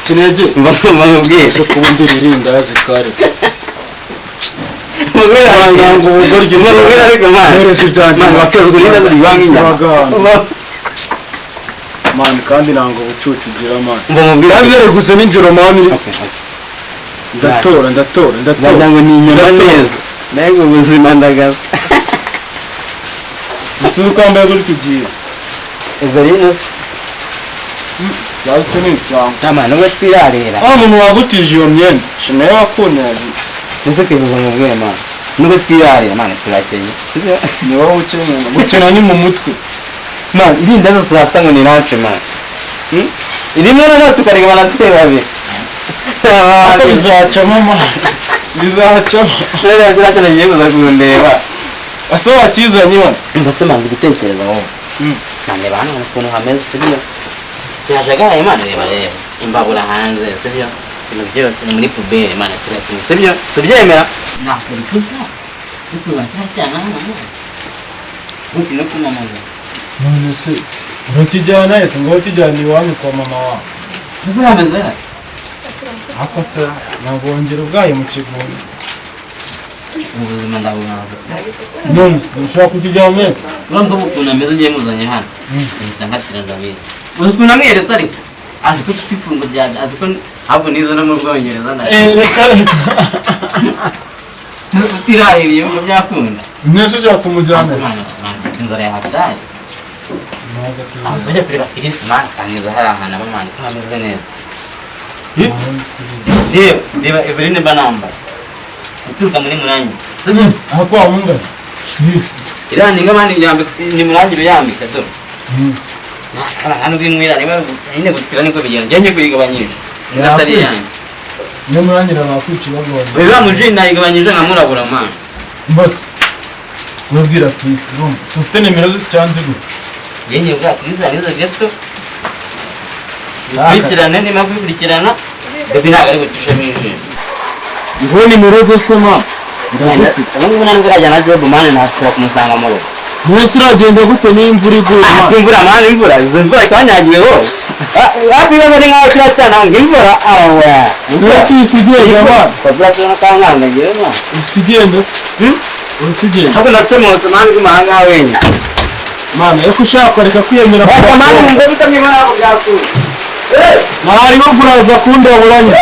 Kinege mbamubwire ese kuba undi ririndazi kare mubwire ngo ubugoryi mubwire ariko man mpereza ibyanjye Man, wakwezi urindazi riba nk'inyama. Man kandi nanga ubucucu ugira man. Mbamubwire Nabyereguze nijoro man. Ndatora ndatora ndatora. Wagira ngo ni inyama Ndatora. neza. Mbega ubuzima ndagaza. Ese uri kwambaye gutya ugiye Eveline cyaza icyo ni icyango. Tama nubwo twirarira. Wa muntu wagutije iyo myenda shima wakunyaje. Ndetse kwivuza mu bwenge man. Nubwo twirarira man turakenye. Sibyo? Ni wowe ukeneye gukena ni mu mutwe. Man irindazi saa sita ngo ni lunch man. Rimwe na rimwe tukarigabana twe babiri. Ariko bizacamo man. Bizacamo. Rero kiriya ngiye kuza kundeba. Ase wakizanye man. Mbese man ndi gutekereza wowe. Nane hano ukuntu hameze sibyo? Sihajagaraye man reba reba. Imbabura hanze sibyo? Ibintu byose ni muri puberi man turakenye sibyo? Sibyemera? Nakora ikosa. Kuko bataracyana hano man. Gute no kumamaza. None se urakijyana ese ngo ukijyana iwanyu kwa mama wawe. Mbese hameze hate? Ako se nabongera ubwayo mu kigunda. Ubuzima ndabuhaza. None ushobora kukijyana? Urumva ukuntu ameze ngiye muzanye hano. Mpita nkatira ndabizi. Uzi ukuntu amweretse ariko? Azi ko ufite ifungo rya azi ko ahubwo nize no mu Bwongereza ndabizi. Reka reka. Utiraririye ngo byakunda. Mwese ushaka kumujyana? Azi man, man mfite inzara ya hatari. Azi bajya kureba Chris man kaniza hari ahantu aba man ko hameze neza. Reba, reba Eveline mba nambaye. Guturuka muri Murangi. Aho kwa wungana. Yes. Iriya ninga man ni Murangi yambika do. Hano bw'inywera niba nyine gutira niko bigenda. Njye kuyigabanyije. Ndatari yanjye. Ni Murangi bakwica bagabanya. Wewe mujini nayigabanyije nkamurabura man. Mbose. Urabwira Chris, urumva. Si ufite nimero zose cyangwa gute? Njye bwa Chris arizo gato. Bikurikirana nima kwikurikirana. Baby ntabwo ari gucishamo ijisho. Iho nimero zose ma. Ndazifite. Ubu ngubu ntabwo urajya na job man nashobora kumusanga mu rugo. Mwese uragenda gute n'imvura iguye man? Imvura man imvura. Izo mvura ikanyagiwe wowe. Hafi ibibazo ni nkaho kiriya cyana ngo imvura awa. Mwese usigenda man. Kabla tuna kankanda ngewe man. Usigenda? Usigenda. Ntabwo nacomotse man rw'amahanga wenyine. Man ariko ushaka kwareka kwiyemera. Reka man ngo bitamwibona aho byakura. Ntarimo kuraza kundaburanya.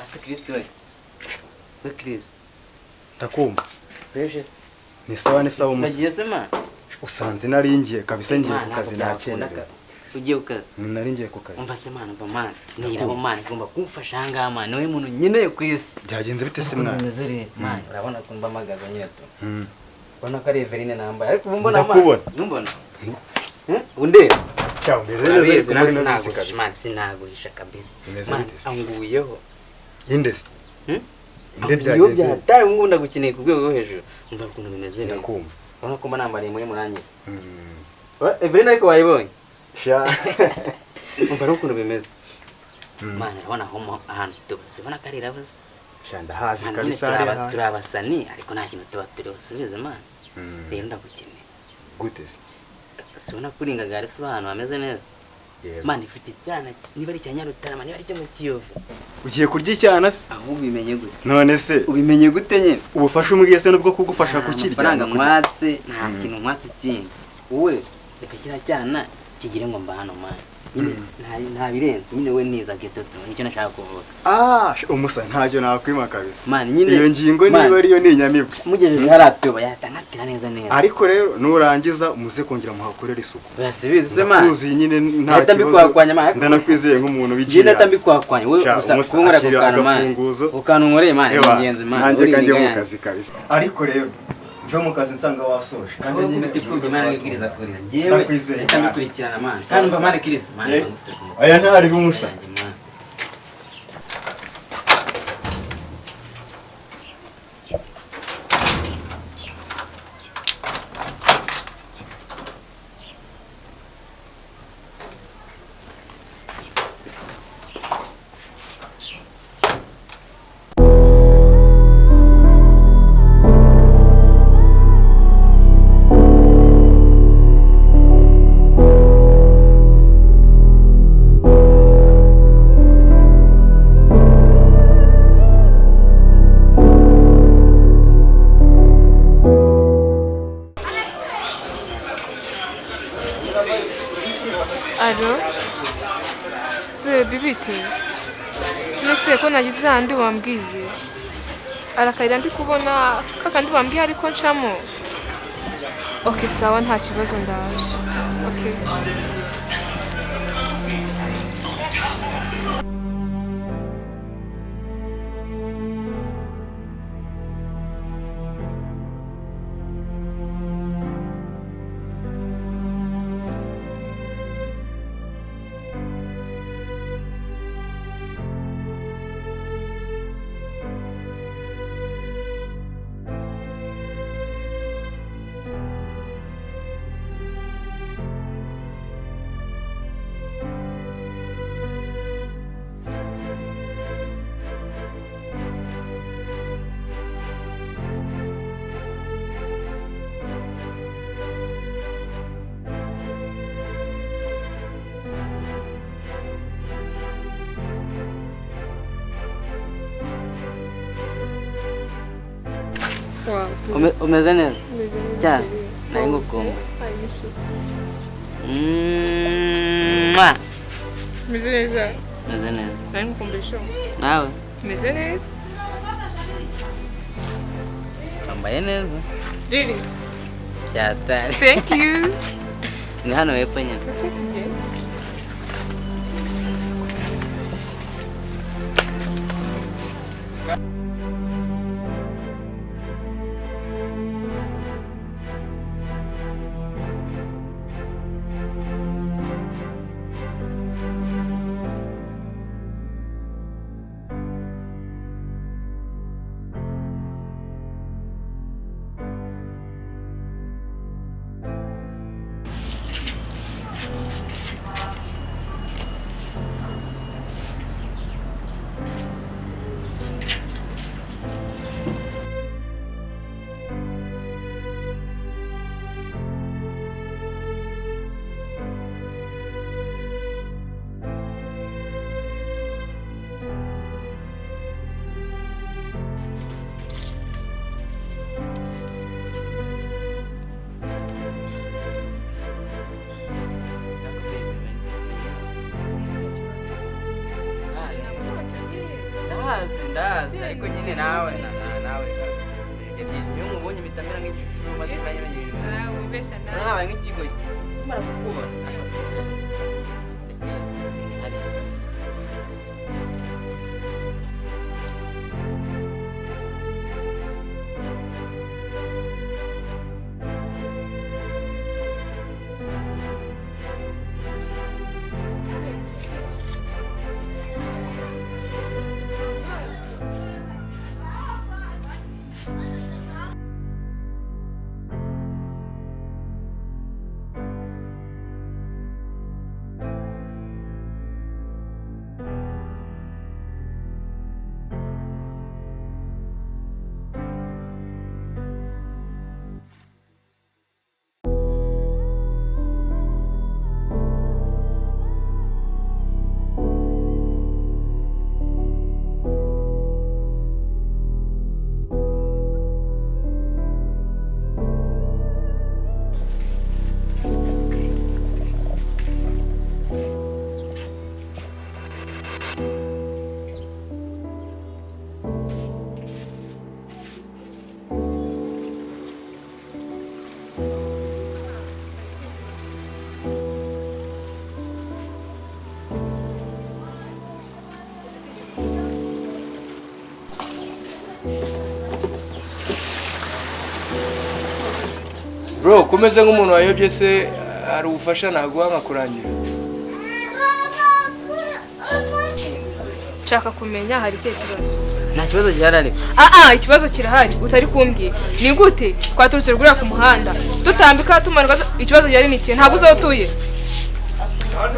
Ase Chris we. We Chris. Ndakumva. Precious. Ni sawa ni sawa umusa. Nagiye se man. Usanze naringiye kabisa ngiye ku kazi nakenewe. Ugiye ku kazi? Nari ngiye ku kazi. Umva se man, umva man. Nirabo man, ugomba kumfasha aha ngaha man. Niwe muntu nkeneye ku isi. Byagenze bite se mwana? Bimeze rero man, urabona ko mbamagaza nyine tu. Ubona ko ari Eveline nambaye ariko ubu mbona man. Ndakubona. Numbona. Undeba. Cyangwa umeze neza ariko muri no minsi kabisa. Man sinaguhisha kabisa. Bimeze bite se? Anguyeho. Inde se? Inde Iyo byagenze. byatari ubu ndagukeneye ku rwego rwo hejuru. Umva ukuntu bimeze rero. Ndakumva. Urabona ko mba nambariye muri Murangi. Eveline ariko wayibonye? Sha. Umva rero ukuntu bimeze. Man urabona aho ahantu tuba. Ubona ko ari irabuze. Sha ndahazi kabisa ari. Turi abasani ariko nta kintu tuba turi busubize man. Rero ndagukeneye. Gute se? Sibona kuri ingagari si ahantu hameze neza. Man ifite icyana niba ari icya Nyarutarama niba ari icyo mu Kiyovu. Ugiye kurya icyana se? Aho ubimenye gute? None se ubimenye gute nyine? Ubufasha umbwiye se nubwo kugufasha kukirya. Amafaranga nkwatse nta kintu nkwatse kindi. Wowe reka kiriya cyana kigire ngo mba hano man. Nyine nta birenze nyine we niza ghetto tu nicyo nashaka kuvuga. Umusa ntacyo nakwima kabisa. Man nyine iyo ngingo niba ariyo ni inyamibwa. Mugejeje haratuba yatangatira neza neza. Ariko rero nurangiza muze kongera muhakorera isuku. Uyasubize se man. Ndakuzi nyine nta kibazo. Ndabikwakwanya man. Ndanakwizeye nk'umuntu bigira. Njye ndabikwakwanya wowe gusa kunkora ku kantu man. Ukantu nkoreye man ingenzi man. Nanjye kandi mu kazi kabisa. Ariko rero Mve mu kazi nsanga wasoje. Kandi nyine ipfubye mwana ngibwiriza kurira. Ngewe ndabikurikirana man. Kandi mva mwana Chris man ngufite kumwe. Oya ntari bumusa. Alo? Baby bite? Nese ko nagize ahandi wambwiye. Arakayira ndi kubona kakandi wambwiye ariko ncamo. Okay sawa nta kibazo ndaje. Okay. Umeze neza cyane nari ngukumbuye. Umeze neza. Umeze neza. Nari ngukumbuye sho. Nawe? Umeze neza. Wambaye neza. Really? Cyatari. Thank you. Ni hano hepfo nyine. Ndazi ariko nyine nawe nawe iyo mubonye mitamera nk'igishushu maze kanya nawe nk'ikigo mara kukubona. Bro, kumeze nk'umuntu wayobye se hari ubufasha naguha nkakurangira? Nshaka kumenya hari ikihe kibazo. Nta kibazo gihari ariko. Ikibazo kirahari utari kumbwira. Ni gute twaturutse ruguru ku muhanda dutambika tumanuka, ikibazo gihari ni iki? Ntabwo uzi aho utuye.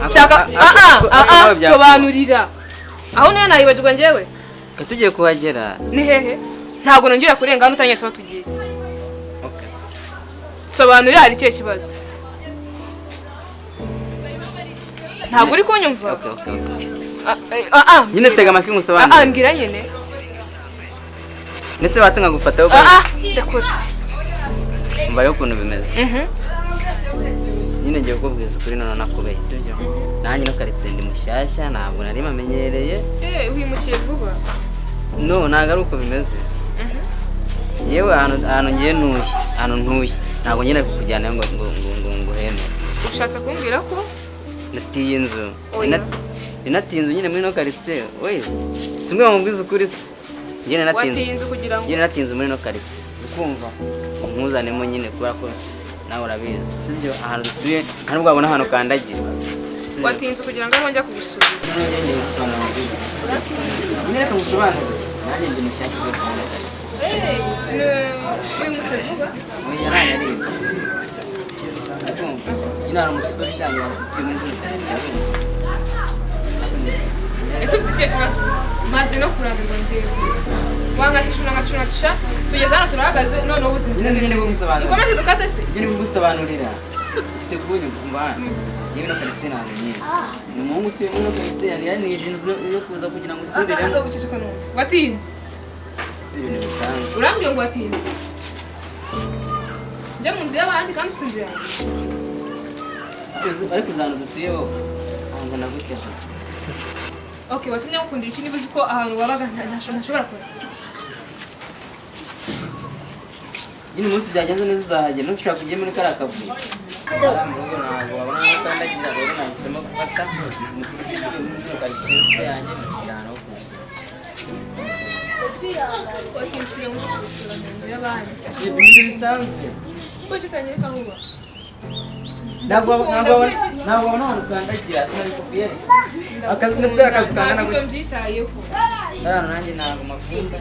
Nshaka sobanurira. Aho niyo nahibagirwa njyewe. Tugiye kuhagera. Ni hehe? Ntabwo nongera kurenga hano utanyetse aho tugiye. Okay. Sobanurira hari ikihe kibazo. Ntabwo uri kunyumva? Okay. Nyine tega amatwi ngusobanurire. Mbwira nyine. Nese batse nkagufataho. Ndakora. Umva rero ukuntu bimeze. Nyine ngiye kukubwiza ukuri none nakubeshye, sibyo? Nanjye no karitsiye ndi mushyashya, ntabwo nari mamenyereye. Wimukiye vuba? No, ntabwo ari uko bimeze. Yewe ahantu ngiye ntuye, ahantu ntuye. Ntabwo nyine kukujyana ngo ngo heme. Ushatse kumbwira ko natiye inzu. Natiye inzu nyine muri no karitsiye. Oye, simwe bamubwiza ukuri se. Nyine natiye inzu kugira ngo nyine natiye inzu muri no karitsiye. Ukumva unkuzanemo nyine kubera ko nawe urabizi. Sibyo ahantu dutuye nta nubwo wabona ahantu kandagira. Watiye inzu kugira ngo njya kugusura. Nyine reka ngusobanurire. Nanjye ndi mushyashya rwose muri karitsiye. Wimutse vuba? Oya, ntarareba. Nyine hari umutuzo utangira utuye muri zino karitsiye. Ese ufite ikihe kibazo? Maze no kurambirwa njyewe. Wankatisha tugeze hano turahagaze none ubu Nyine nyine ngusobanurira. Dukomeze dukate se? Nyine ngusobanurira. Ufite kunyumva hano. Yewe no karitsiye ntabwo nyizi. Ni umuhungu utuye muri ino karitsiye yari yanije inzu yo kuza kugira ngo usuriremo. Watiye inzu? Si ibintu bisanzwe. Urambwiye ngo watiye inzu? Njya mu nzu y'abandi kandi ufite inzu yawe. Ariko uzi ahantu dutuye wowe? Ntabwo naguteze. Okay, watumye ngukundira iki niba uzi ko ahantu wabaga ntashobora kuba? Nyine umunsi byagenze neza uzahagera, ntushobora kujya muri kariya kavuyo. Ntabwo wabona aho ukandagira, rero nahisemo gufata muri karitsiye yanjye mushyira ahantu ho kuza. Watinze ngo gusura mu nzu y'abandi. Ibintu bisanzwe. Kuki utanyereka aho uba? Ntabwo wabona ahantu ukandagira, sinabikubwiye. Akazi kangana gutya. Ntabwo mbyitayeho. Hano nanjye ntabwo makunda.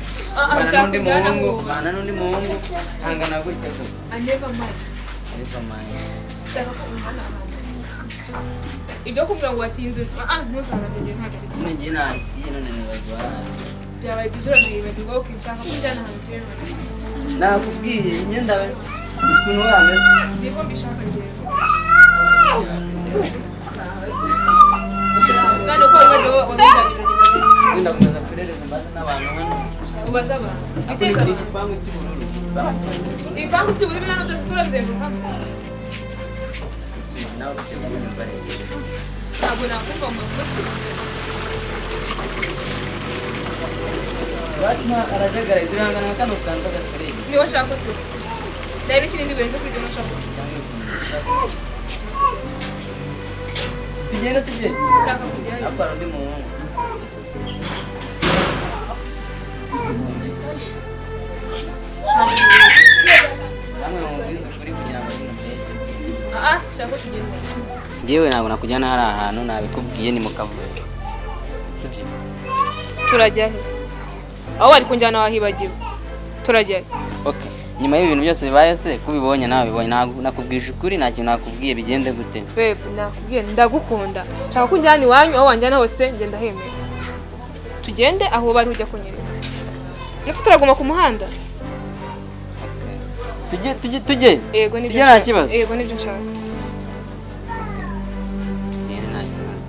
Bana n'undi muhungu, hangana gutya ko. I never mind. Never mind. Nshaka ko umbana ahantu. Ibyo kuvuga ngo watinze, ntuzanamenye ntabwo ari byo. None njye nagiye none nibagiwe ahantu. Byabaye byiza uranayibagirwa, okay, nshaka ko unjyana ahantu utuye. Nakubwiye imyenda ukuntu wameze. Niko mbishaka njyewe. Kandi uko wibagiwe wabizabirageza. Ndakomeza kurereza mbaze n'abantu hano. Ubaze abantu. Iteza abantu. Igipangu cy'ubururu. Ibipangu by'ubururu bino byose isura bizengurukamo. Nawe ufite kunyumva rero. Ntabwo nakumva mu matwi. Basi arajagaraye turangana na kano kantu k'agaferege. Niho nshaka ko tuba. Nari n'ikindi birenze kuri ibyo nshaka ko tuba. Tugende tugende. Nshaka kujyayo. Ariko hari undi muhungu. Namwe mubwize ukuri kugira ngo nyine umbeshye. Nshaka ko tugenda. Njyewe ntabwo nakujyana hari ahantu nabikubwiye ni mu kavuyo. Sibyo? Turajya he? Aho wari kunjyana wahibagiwe. Turajya he? Okay. Nyuma y'ibintu byose bibaye se kubibonye nawe bibonye nakubwije ukuri nta kintu nakubwiye bigende gute? Babe, nakubwiye ndagukunda. Nshaka ko unjyana iwanyu aho wanjyana hose ngenda hemera. Tugende aho bari ujya kunyereka. Ese turaguma ku muhanda? Tujye tujye. Yego nibyo. Tujye nta kibazo. Yego nibyo nshaka. Tugende nta kibazo.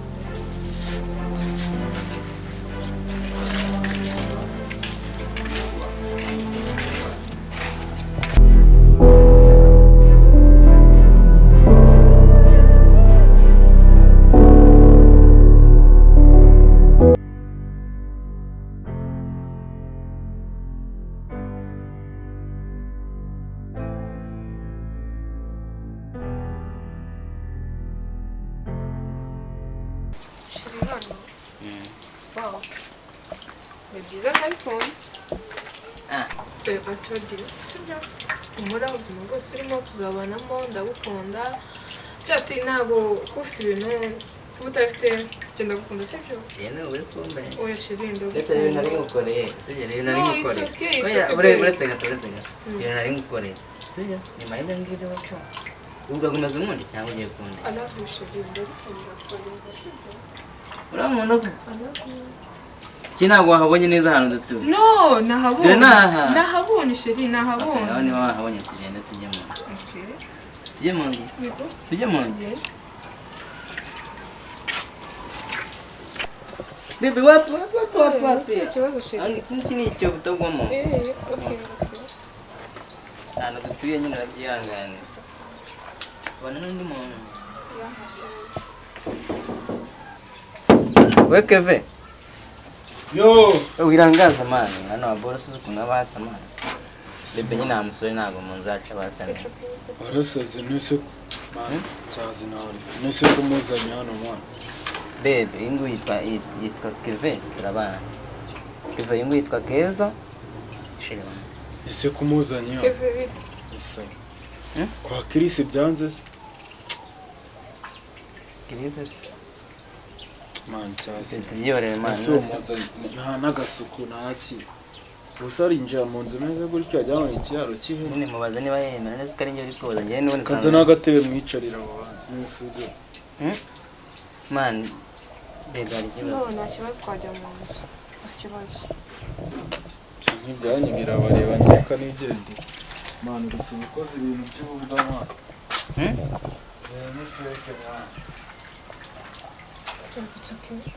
Wow. Ni byiza ndabikunze. I told you. Sibyo? Humura, ubuzima bwose urimo tuzabanamo, ndagukunda. Just ntabwo kuba ufite ibintu, kuba utabifite, njye ndagukunda, sibyo? Yenda uri kumbe. Oya chéri, Ndetse rero nari ndagukunda. ngukoreye, sibyo? Rero nari No, it's ngukoreye. okay, it's Oya, okay, babe. uretse gato, uretse gato. Rero nari ngukoreye, sibyo? Nyuma y'ibyo ngibyo bapfa, ugakomeza unkunda cyangwa ugiye kunda? I love you chéri, ndagukunda forever, sibyo? Urankunda ko? I love you. Iki ntabwo wahabonye neza ahantu dutuye? No, nahabonye. Dore naha. Nahabonye chéri, nahabonye. Ngaho niba wahabonye, tugende tujye mu nzu. Okay. Tujye mu nzu. Yego. Tujye mu nzu. Tugende. Bebe, wapi wapi wapi wapi wapi. Nta kibazo chéri. Iki ngiki ni icyobo utagwamo. Okay, okay. Ahantu dutuye nyine urabyihangane. Ubona n'undi muntu. We Keve, Yo. wirangaza man, hano wa boro suzi ukuntu haba hasa man. Bebe nyine nta musore, ntabwo mu nzu yacu haba hasa neza. Warasaze nese man, cyazi nawe nese kumuzanye hano mwana. Bebe, iyi nguyu yitwa Keve, turabana. Keve, iyi nguyu yitwa Keza. Chéri wanjye. Ese kumuzanye hano? Keve, bite? Isa. Hmm? Kwa Chris byanze se? Chris se? Man, cyazi. Tubyihorere man. Ese umuzanye nta n'agasuku nta ki. Gusa arinjira mu nzu imeze gutya ajya mu ikiraro cy'ihene. Nyine mubaza niba yemera neza ko ari njye uri koza, njyewe n'ubundi Kanza n'agatebe mwicarira aho hanze. Nese ujye. Man, bebe hari ikibazo. No, nta kibazo, twajya mu nzu. Nta kibazo. Nk'ibyanyu birabareba, nzeka nigendera. Man, gusa uba ukoze ibintu by'ububwa mwana. Hmm? Ni fake mwana. It's okay.